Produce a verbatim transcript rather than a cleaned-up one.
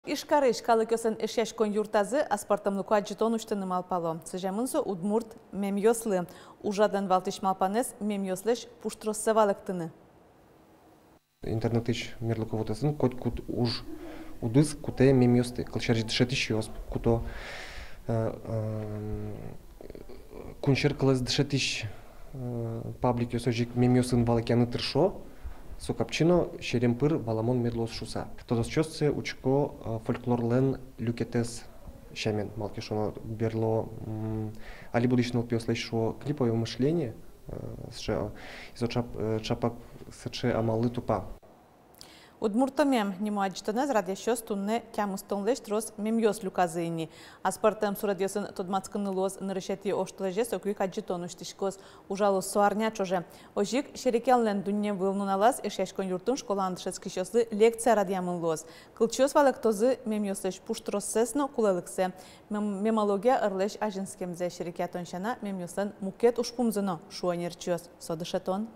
Ижкарысь калыкъёслэн эшъяськон юртазы аспӧртэмлыко адӟытон усьтыны малпало. Сӥземын со удмурт мемъёслы. Ужрадлэн валтӥсь малпанэз — мемъёслэсь пуштроссэ валэктыны. Интернетысь мерлыко вотэсын котькуд уж удыс кутэ мемъёсты, кылсярысь, дышетӥсьёс куто, э, э, кунсьӧр кылэз дышетӥсь, э, пабликъёс озьы ик мемъёсын валэктыны тыршо, со капчи но серем пыр валамон мед луоз шуыса. Тодосчиос сое учко, э, фольклорлэн люкетэз сямен, малы ке шуоно, берло, м, али будӥсь нылпиослэсь, шуо, клиповое мышление, э, сыӵе, э, со чап-, э, чапак сыӵе амаллы тупа. «Удмурто мем» нимо адӟытонэз радъясьёс туннэ тямыстонлэсь трос мемъёс люказы ини. Аспӧртэм суредъёсын тодматскыны луоз нырысетӥ оштолэзе, соку ик адӟытон усьтӥськоз. Ужалоз со арня ӵоже. Озьы ик Серекъянлэн дунневыл нуналаз Эшъяськон юртын школаын дышетскисьёслы лекция радъямын луоз. Кылчиос валэктозы мемъёслэсь пуштроссэс но кулэлыксэ, мем-, мемология ӧрлэсь азинскемзэ. Серекъятон сяна, мемъёслэн мукет ужпумзы но, шуо ӧнерчиос, со дышетон.